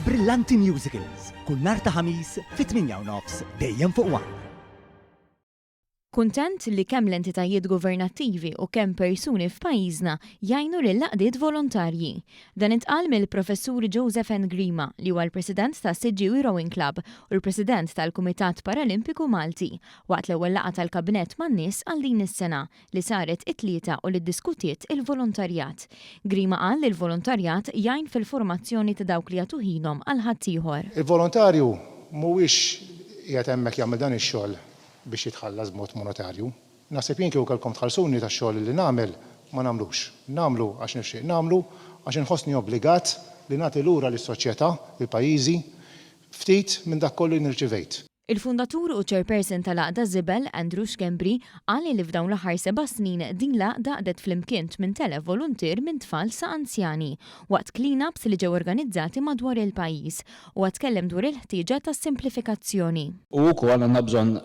Brillanti Musicals, kull nhar ta' Ħamis fit-8 u nofs dejjem fuq One. Kuntent li kemm l-entitajiet governattivi u kemm persuni f'pajjiżna jgħinu lill-għaqdiet volontarji. Dan intqal mill-Professur Joseph N. Grima, li huwa l-President ta' Siġġiewi Rowing Club u l-President tal-Kumitat Paralimpiku Malti, waqt l-ewwel laqgħa tal-Kabinett man-nies għal din is-sena li saret it-Tlieta u li ddiskutiet il-volontarjat. Grima qal li l-volontarjat jgħin fil-formazzjoni ta' dawk li jagħtu ħinhom għal ħaddieħor. Il-volontarju mhuwiex qiegħed hemmhekk jagħmel dan ix-xogħol biex jitħallas b'mod monetarju. Naħseb jien kieku kellkom tħallsuni tax-xogħol li nagħmel, ma nagħmlux. Nagħmlu għax nixtieq nagħmlu, għax inħossni obbligat li nagħti lura lis-soċjetà, lil pajjiżi, ftit minn dak kollu li nirċivejt. Il-fundatur u chairperson tal-Għaqda Zibel, Andrew Schembri, qal li f'dawn l-aħħar 7 snin din l-għaqda għaqdet flimkien 8,000 voluntier minn tfal sa anzjani waqt clean-ups li ġew organizzati madwar il-pajjiż u tkellem dwar il-ħtieġa ta' simplifikazzjoni. U wkoll għandna bżonn,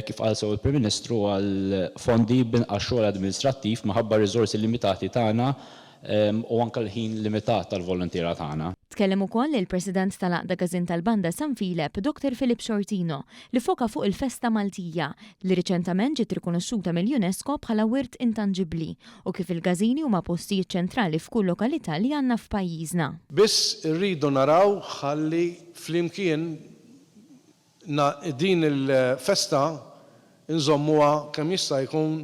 kif qal sew il-Prim Ministru, għal fondi b'inqas xogħol amministrattiv minħabba riżorsi limitati tagħna u anke l-ħin limitat tal-volontiera tagħna. Tkellem ukoll il-President tal-Għaqda Każin tal-Banda San Filep, Dr. Philip Shortino, li ffoka fuq il-festa Maltija li riċentament ġiet rikonoxxuta mill-UNESCO bħala wirt intangibbli u kif il-każini huma postijiet ċentrali f'kull lokalità li għandna f'pajjiżna. Biss irridu naraw ħalli flimkien din il-festa nżommuha kemm jista' jkun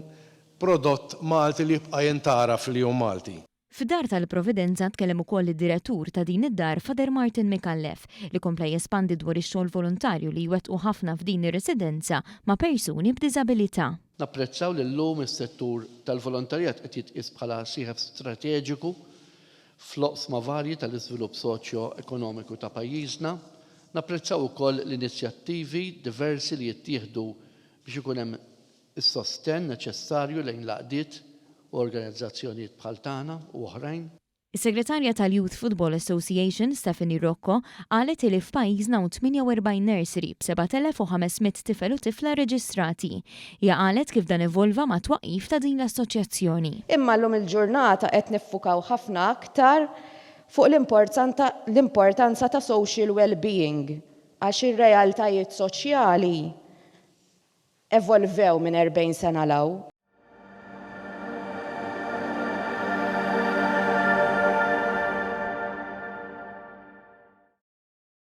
prodott Malti li jibqa' jintgħaraf li hu Malti. Fid-Dar tal-Providenza tkellem ukoll id-direttur ta' din id-dar, Father Martin Micallef, li kompla jespandi dwar ix-xogħol volontarju li jwettqu ħafna f'din ir-residenza ma' persuni b'diżabilità. Napprezzaw li llum is-settur tal-volontarjat qed jitqies bħala sieħeb strateġiku fl-oqsma varji tal-iżvilupp soċjo-ekonomiku ta' pajjiżna. Napprezzaw ukoll l-inizjattivi diversi li jittieħdu biex ikun hemm is-sostenn neċessarju lejn l-għaqdiet u organizzazzjonijiet bħal tagħna u oħrajn. Is-segretarja tal-Youth Football Association, Stephanie Rocco, qalet li f'pajjiżna hawn 48 nursery b'7500 tifel u tifla reġistrati. Hija qalet kif dan evolva ma' twaqqif ta' din l-assoċjazzjoni. Imma llum il-ġurnata qed niffukaw ħafna aktar fuq l-importanza ta' social well-being, għax ir-realtajiet soċjali evolvew minn 40 sena 'l hawn.